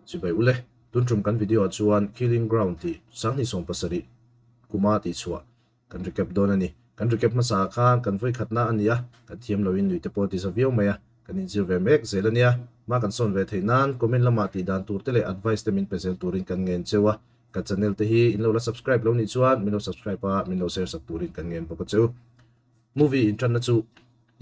Chibai ule, tun tum kan video ah chuan Killing Ground tih 2070 kuma tihchhuah kan recap dawn a ni. Kan recap hmasa ah khan kan vawi khatna a ni a, kan thiam loin nuih te pawh a ti za viau mai a, kan inzir ve mek zel a nia. Hma kan sawn ve theih nan comment lamah tih dan tur te leh advice te min pe zel turin kan ngen cheu a. Kan channel te hi in lo la subscribe lo nih chuan min lo subscribe a, min lo share sak turin kan ngen bawk a cheu. Movie inṭanna chu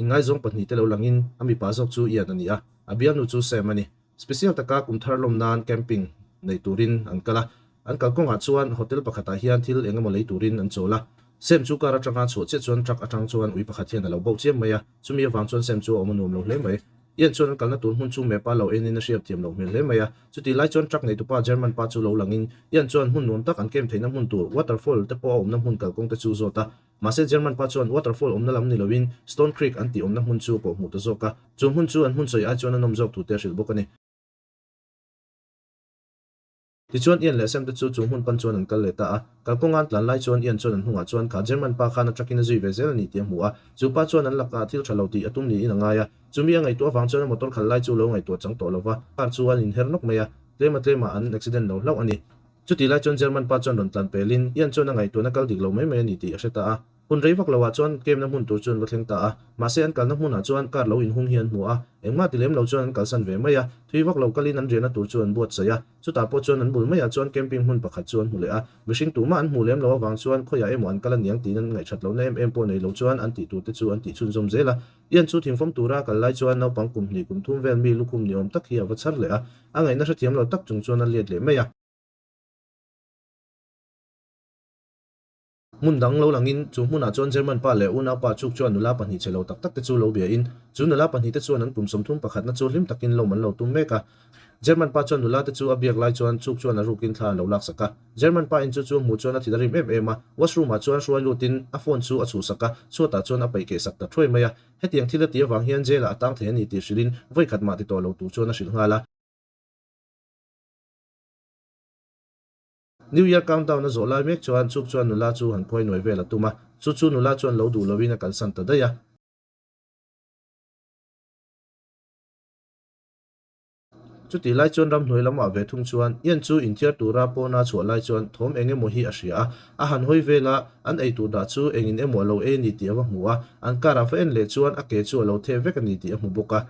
inngaizawng pahnihte lo langin a mipa zawk chu Ian a ni a, a bialnu chu Sam a ni. Special taka kum thar lawm nan camping nei turin an kal a, an kalkawngah chuan hotel pakhatah hian thil eng emaw lei turin an chawl a. Sam chu car atanga chhuah chiah chuan truck atang chuan ui pakhat hian a lo bauh chiam mai a, chumi avang chuan Sam chu a awm a nuam lo hle mai. Ian chuan an kalna tur hmun chu map a lo enin a hriat thiam loh hmel hle mai a, chutih lai chuan truck neitupa German pa chu lo langin Ian chuan hmun nuam tak an camp theihna hmun tur waterfall te pawh a awmna hmun kalkawng te chu zawt a. Mahse German pa chuan waterfall awmna lam ni loin Stone Creek an tih awmna hmun chu a kawh hmuh ta zawk a, chu hmun chu an hmun sawi ai chuan a nawm zawk thu te a hrilh bawk a ni. Tichuan Ian leh Sam te chu chu hmun pan chuan an kal leh ta a, kalkawnga an tlan lai chuan Ian chuan an hnungah chuan kha German pa khan a truck in a zui ve zel a ni tih a hmu a, chu pa chuan an lakah thil tha lo tih a tum niin a ngai a, chumi a ngaihtuah avang chuan a motor khalh lai chu lo ngaihtuah chang tawh lo va, car chu an inher nawk mai a, tlema tlemah an accident lo hlauh a ni. Chutih lai chuan German pa chuan rawn tlan pelin, Ian chuan a ngaihtuahna kal dik lo mai mai a ni tih a hre ta a. Hun rei vak loah chuan camp-na hmun tur chu an va thleng ta a. Mahse an kalna hmunah chuan car lo inhung hi an hmu a, engmah ti lem lo chuan an kalsan ve mai a. Thui vak lo kalin an riahna tur chu an buatsaih a. Chutah pawh chuan an bul maiah chuan camping hmun pakhat chu an hmu leh a. Mihring tumah an hmuh lem loh avang chuan khawiah emaw an kal aniang tiin an ngaihṭhat lohna em em pawh nei lo chuan an tih tur te chu an tih chhunzawm zel a. Ian chu thingfawm tura a kal lai chuan naupang kum hnih kum thum vel mi lukhum ni awm tak hi a va chhar leh a. A ngaihna hrethiam lo tak chung chuan a let leh mai a. Hmun dang lo langin chu hmunah chuan German pa leh unaupa chuk chuan nula pahnih che lo tak tak te chu lo bia in, chu nula pahnih te chuan an kum 30 pakhatna chu hlim takin lawm an lo tum mek a. German pa chuan nula te chu a biak lai chuan chuk chuan a rukin thla a lo laksak a. German pa in chu chu a hmuh chuan a thin a rim em em a, washroom ah chuan hruai lutin a phone chu a chhuhsak a, chhuatah chuan a paih keh sak ta thuai mai a. Hetiang thil a tih avang hian jail ah a tang thei a ni tih hrilhin vawikhat mah ti tawh lo tur chuan a hrilh nghal a. New Year countdown a zawh lai mek chuan chuk chuan nula chu han khuai nuai vel a tum a, chu chu nula chuan lo duh loin a kalsan ta daih a. Chutih lai chuan ramhnuai lamah ve thung chuan Ian chu inthiar tura pawna chhuah lai chuan thawm eng emaw hi a hria a, a han hawi vel a, an eitur dah chu engin emaw a lo ei a ni tih a va hmu a, an car a va en leh chuan a ke chu a lo theh vek a ni tih a hmu bawk a.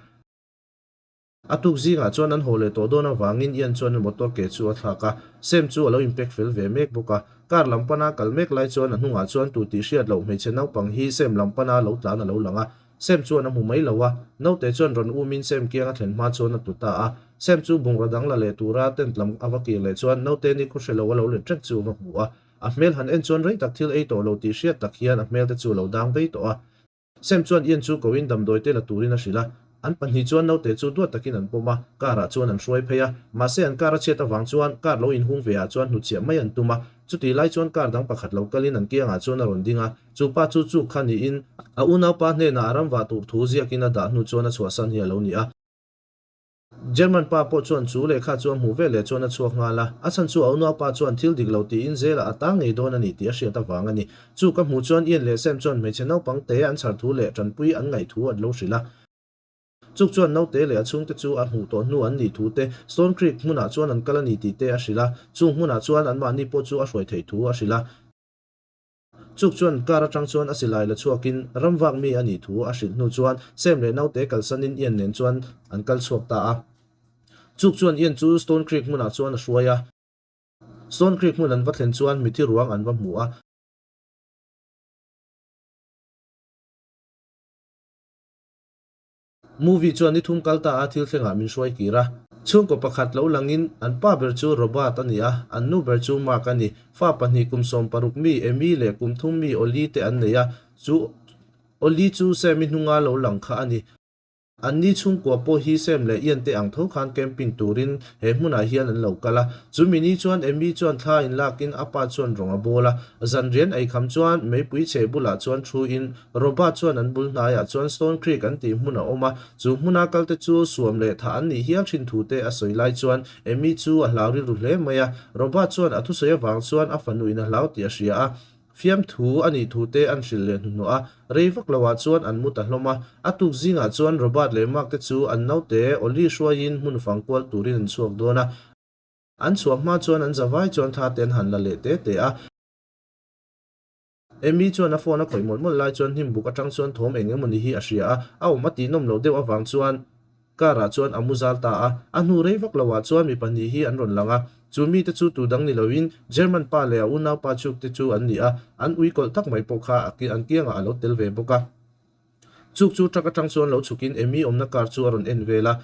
A tuk zingah chuan an haw leh tawh dawn avangin Ian chuan a motor ke chu a thlak a, Sam chu a lo inpack fel ve mek bawk a. Car lam pana kal mek lai chuan a hnungah chuan tu tih hriat loh hmeichhe naupang hi Sam lam pana lo tlan a lo lang a. Sam chuan a hmu mai lo a, naute chuan rawn umin Sam kiang a thlen hma chuan a tlu ta a. Sam chu bungraw dang la leh tura tent lam a va kir leh chuan naute ni khaw hre lo a lo let reng chu a va hmu a. A hmel han en chuan rei tak thil ei tawh lo tih hriat tak hian a hmel te chu a lo dang vei tawh a. Sam chuan Ian chu koin damdawi te la turin a hrilh a, an pahnih chuan naute chu duat takin an pawm a, car ah chuan an hruai phei a, mahse an car a chhiat avang chuan car lo inhung ve ah chuan hnutchhiah mai an tum a, chutih lai chuan car dang pakhat lo kalin an kiangah chuan a rawn ding a, chu pa chu chuk kha niin a unaupa hnenah a ramvah tur thu ziakin a dah hnu chuan a chhuahsan hi a lo ni a. German pa pawh chuan chu lehkha chu a hmuh ve leh chuan a chhuak nghal a, a chhan chu a unaupa chuan thil dik lo tiin zelah a tang ngei dawn a ni tih a hriat avang a ni. Chu ka hmuh chuan Ian leh Sam chuan hmeichhe naupang te an chhar thu leh tanpui an ngaih thu an lo hrilh a. Chuk chuan naute leh a chhungte chu a hmuh tawh hnu an nih thu te, Stone Creek hmunah chuan an kal a ni tih te a hrilh a, chung hmunah chuan anmahni pawh chu a hruai theih thu a hrilh a. Chuk chuan car atang chuan a silai la chhuakin ramvak mi a nih thu a hrilh hnu chuan Sam leh naute kalsanin Ian nen chuan an kal chhuak ta a. Chuk chuan Ian chu Stone Creek hmunah chuan a hruai a. Stone Creek hmun an va thlen chuan mithi ruang an va hmu a. Movie chuan ni thum kal ta a thil thlengah min hruai kir a. Chhungkaw pakhat lo langin an pa ber chu Robert a ni a, an nu ber chu Mark a ni. Fa pahnih kum 16 mi Amy leh kum thum mi Ollie te an nei a, chu Ollie chu Sam-i hnunga lo lang kha a ni. Anni chhungkua pawh hi Sam leh Ian te ang tho khan camping turin he hmunah hian an lo kal a. Chumi ni chuan Amy chuan thla inlakin a pa chuan rawng a bawl a, zanrian eikham chuan meipui chhe bulah chuan thuin Robert chuan an bul hnaiah chuan Stone Creek an tih hmun a awm a, chu hmuna kalte chu suam leh thah an nih hial thin thu te a sawi lai chuan Amy chu a hlau rilru hle mai a. Robert chuan a thusawi avang chuan a fanuin a hlau tih a hria a, fiamthu a nih thu te an hrilh leh hnuhnawh a, rei vak loah chuan an mu ta hlawm a. A tuk zingah chuan Robert leh Mark te chu an naute Ollie hruaiin hmun fang kual turin an chhuak dawn a. An chhuah hma chuan an zavai chuan thla te an han la leh te te a. Amy chuan a phone a khawih mawlh mawlh lai chuan hnim buk atang chuan thawm eng emawni hi a hria a, a awm a tih nawm loh deuh avang chuan car ah chuan a mu zal ta a. A hnu rei vak lo ah chuan mi pahnih hi an rawn lang a, chu mite chu tu dang ni loin German pa leh a unaupa Chuck te chu an ni a, an ui kawlh tak mai pawh kha an kiangah a lo tel ve bawk a. Chuck chu truck atang chuan lo chhukin Amy awmna car chu a rawn en vel a.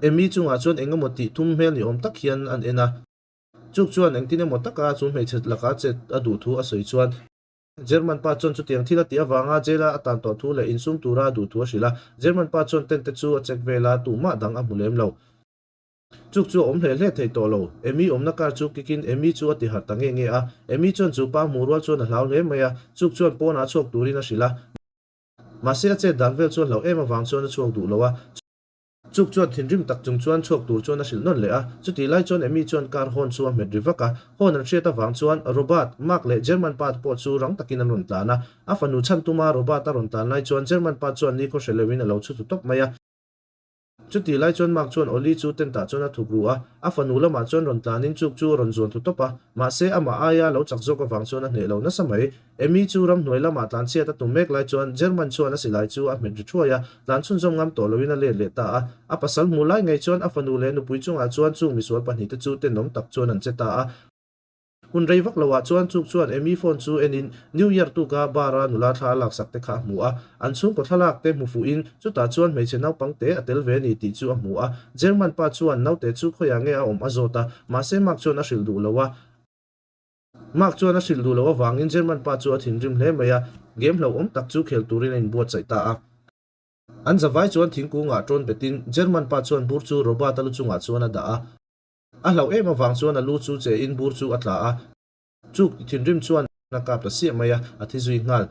Amy chungah chuan eng emaw tih thum hmel ni awm tak hian an en a. Chuk chuan engtin emaw taka chu hmeichhe laka chet a duh thu a sawi chuan German pa chuan chutiang thil a tih avanga jail-a a tan tawh thu leh insum tura a duh thu a hrilh a. German pa chuan tent te chu a check vel a, tuhmah dang a hmu lem lo. Chuk chu a awm hle hle thei tawh lo. Amy awmna car chu kick-in Amy chu a ti harh ta nge nge a. Amy chuan chu pa hmuh rual chuan a hlau hle mai a, chuk chuan pawnah chhuak turin a hrilh a. Mahse a chet dan vel chu a hlauh em avang chuan a chhuak duh lo a. Chuk chuan thinrim tak chung chuan chhuak tur chuan a hrilh nawn leh a, chutih lai chuan Amy chuan car horn chu a hmet ri vak a, horn an hriat avang chuan Robert, Mark leh German pa te pawh chu rang takin an rawn tlan a. A fanu chhan tuma Robert a rawn tlan lai chuan German pa chuan nikhaw hre loin a lo chhu tu tawp mai a. Chutih lai chuan Mark chuan Ollie chu tent ah chuan a thuk ru a, a fanu lamah chuan rawn tlanin chuk chu a rawn zuan thu tawp a, mahse amah aia lo chak zawk avang chuan a hneh lo nasa mai. Amy chu ramhnuai lamah tlanchhiat a tum mek lai chuan German chuan a silai chu a hmet ri thuai a, tlan chhunzawm ngam tawh loin a let leh ta a. A pasal hmuh lai ngei chuan a fanu leh nupui chungah chuan chung misual pahnihte chu tenawm tak chuan an che ta a. Hun rei vak loah chuan chuk chuan Amy phone chu enin New Year tuka bar a nula thla a laksak te kha a hmu a. An chhungkaw thlalak te hmu fuhin chutah chuan hmeichhe naupang te a tel ve a ni tih chu a hmu a. German pa chuan naute chu khawiah nge a awm a zawt a, mahse Mark chuan a hrilh duh lo a. Mark chuan a hrilh duh loh avangin German pa chu a thinrim hle mai a, game hlauhawm tak chu khel turin a inbuatsaih ta a. An zavai chuan thingkungah tawn betin German pa chuan bur chu Robert-a lu chungah chuan a dah a. A hlauh em avang chuan a lu chu che in bur chu a tla a. Chuk thinrim chuan a kap ta siah mai a, a thi zui nghal.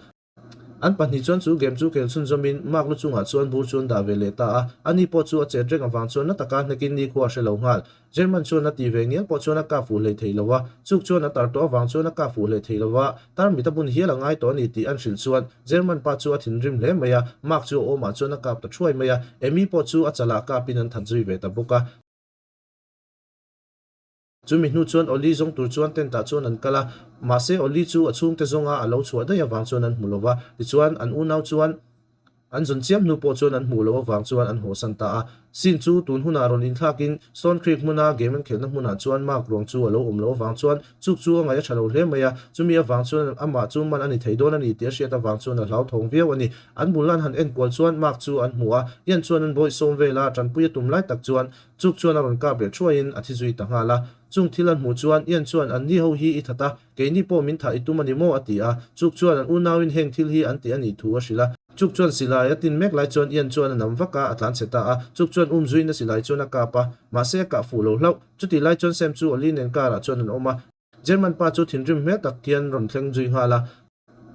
An pahnih chuan chu game chu khel chhunzawmin Mark lu chungah chuan bur chu an dah ve leh ta a, ani pawh chu a chet reng avang chuan na taka hnekin nikhua a hre lo nghal. German chuan a ti ve ngial pawh chuan a kap fuh hlei thei lo a, chuk chuan a tar tawh avang chuan a kap fuh hlei thei lo a, tar mit a bun hial a ngai tawh a ni tih an hrilh chuan German pa chu a thinrim hle mai a, Mark chu a awmah chuan a kap ta thuai mai a, Amy pawh chu a chalah kapin an that zui ve ta bawk a. Chumi hnu chuan Oli zawng tur chuan tent ah chuan an kal a, mahse Oli chu a chhungte zawnga a lo chhuah daih avang chuan an hmu lo va, tichuan an unau chuan an zawn chiam hnu pawh chuan an hmuh loh avang chuan an hawsan ta a. Scene chu tun hunah rawn inthlakin Stone Creek hmuna game an khelhna hmunah chuan Mark ruang chu a lo awm loh avang chuan chuk chu a ngaih a tha lo hle mai a, chumi avang chuan amah chu man a ni thei dawn a ni tih a hriat avang chuan a hlauthawng viau a ni. An bul an han enkual chuan Mark chu an hmu a, Ian chuan an bawihsawm vela tanpui a tum lai tak chuan Chuk chuan a rawn kap leh thuaiin a thi zui ta nghal a. Chung thil an hmuh chuan Ian chuan an ni ho hi i that a, keini pawh min thah i tum a ni maw a ti a. Chuk chuan an unauin heng thil hi an ti a nih thu a hrilh a. Chuk chuan silai a tin mek lai chuan Ian chuan a nam vak a, a tlan chhe ta a. Chuk chuan um zuiin a silai chuan a kap a, mahse a kah fuh lo hlauh. Chutih lai chuan Sam chu Oli nen car ah chuan an awm a. German pa chu thinrim hmel tak hian rawn thleng zui nghal a.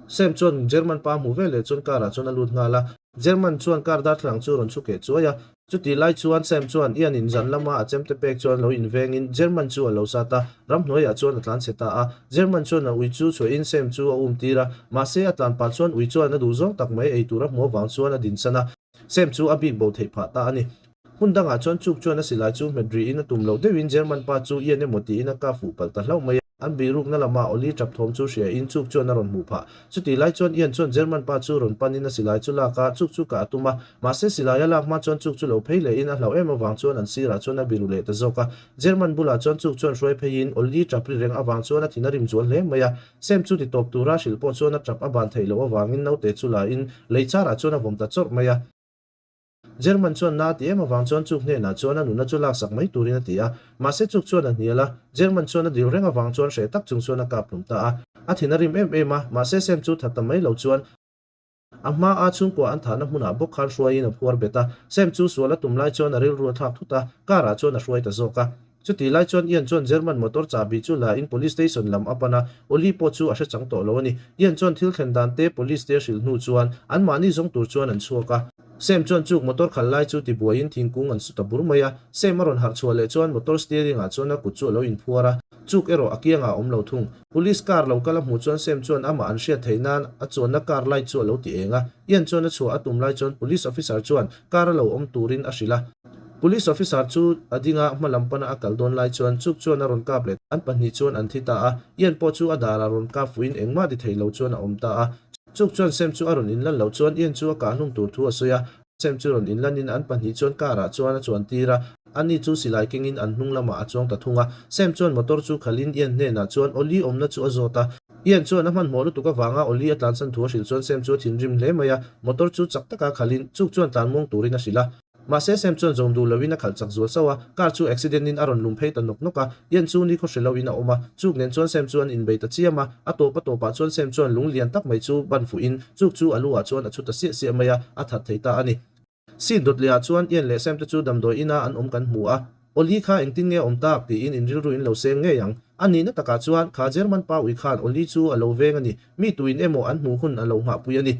Sam chuan German pa hmuh veleh chuan car ah chuan a lut nghal a. German chuan car darthlalang chu rawn chhu keh chuai a. Chutih lai chuan Sam chuan Ian in zan lama a chemte pek chuan lo invengin German chu a lo sat a, ramhnuaiah chuan a tlan chhe ta a. German chuan a ui chu chhuahin Sam chu a um tir a, mahse a tlan pah chuan ui chuan a duh zawng tak mai ei tur a hmuh avang chuan a dinsan a. Sam chu a bik bo theih phah ta a ni. Hmun dangah chuan chuk chuan a silai chu hmet rihin a tum loh deuhin German pa chu Ian emaw tiin a kap fuh palh ta hlauh mai a. An bihrukna lamah Oli tap thawm chu hria in chuk chuan a rawn hmuh phah. Chutih lai chuan Ian chuan German pa chu rawn panin a silai chu lak a, chuk chu kah a tum a. Mahse silai a lak hma chuan chuk chu lo phei lehin a hlauh em avang chuan an sirah chuan a biru leh ta zawk a. German bulah chuan chuk chuan hruai pheiin Oli tap ri reng avang chuan a thin a rim zual hle mai a. Sam chu ti tawp tura hrilh pawh chuan a tap a ban theih loh avangin naute chu la in lei charah chuan a vawm ta chawrh mai a. German chuan na ti em avang chuan chuk hnenah chuan a nuna chu laksak mai turin a ti a, mahse chuk chuan a hnial a, German chuan a dil reng avang chuan hreh tak chung chuan a kap hlum ta a. A thin a rim em em a, mahse Sam chu that ta mai lo chuan a hma a chhungkua an thahna hmunah bawk khan hruaiin a phuar bet a. Sam chu sual a tum lai chuan a rilru a thlak thut a, car ah chuan a hruai ta zawk a. Chutih lai chuan Ian chuan German motor chahbi chu la in police station lam a pan a, Oli pawh chu a hre chang tawh lo a ni. Ian chuan thil thlen dan te police te a hrilh hnu chuan anmahni zawng tur chuan an chhuak a. Sam chuan chuk motor khalh lai chu tibuaiin thingkung an su ta bur mai a. Sam a rawn harh chhuah leh chuan motor steering ah chuan a kut chu a lo inphuar a, chuk erawh a kiangah a awm lo thung. Police car lo kal a hmuh chuan Sam chuan amah an hriat theih nan a chuanna car light chu a lo ti eng a. Ian chuan a chhuah a tum lai chuan police officer chuan car a lo awm turin a hrilh a. Police officer chu a ding a, hma lam pana a kal dawn lai chuan Chuk chuan a rawn kap leh an pahnih chuan an thi ta a. Ian pawh chu a darah rawn kap fuhin engmah ti thei lo chuan a awm ta a. Chuk chuan Sam chu a rawn inlan loh chuan Ian chu a kah hlum tur thu a sawi a. Sam chu rawn inlanin an pahnih chuan car ah chuan a chuan tir a, ani chu silai kengin an hnung lamah a chuang ta thung a. Sam chuan motor chu khalhin Ian hnenah chuan Oli awmna chu a zawt a. Ian chuan a hmanhmawh lutuk avanga Oli a tlansan thu a hrilh chuan Sam chu a thinrim hle mai a, motor chu chak taka khalhin Chuk chuan tlan muang turin a hrilh a. Mahse Sam chuan zawm duh loin a khalh chak zual sauh a, car chu accident in a rawn lum phei ta nawk nawk a, Ian chu ni khaw hre loin a awm a, Chuk nen chuan Sam chu an inbei ta chiam a, a tawp a tawpah chuan Sam chuan lung lian tak mai chu ban fuhin Chuk chu a lu ah chuan a chhu ta siah siah mai a, a that thei ta a ni. Scene dawt leh ah chuan Ian leh Sam te chu damdawi ina an awm kan hmu a, Oli kha engtin nge awm tak tiin in rilru in lo seng ngei ang. A nihna takah chuan kha German pa ui khan Oli chu a lo veng a ni, mi tuin emaw an hmuh hun a lo nghahpui a ni.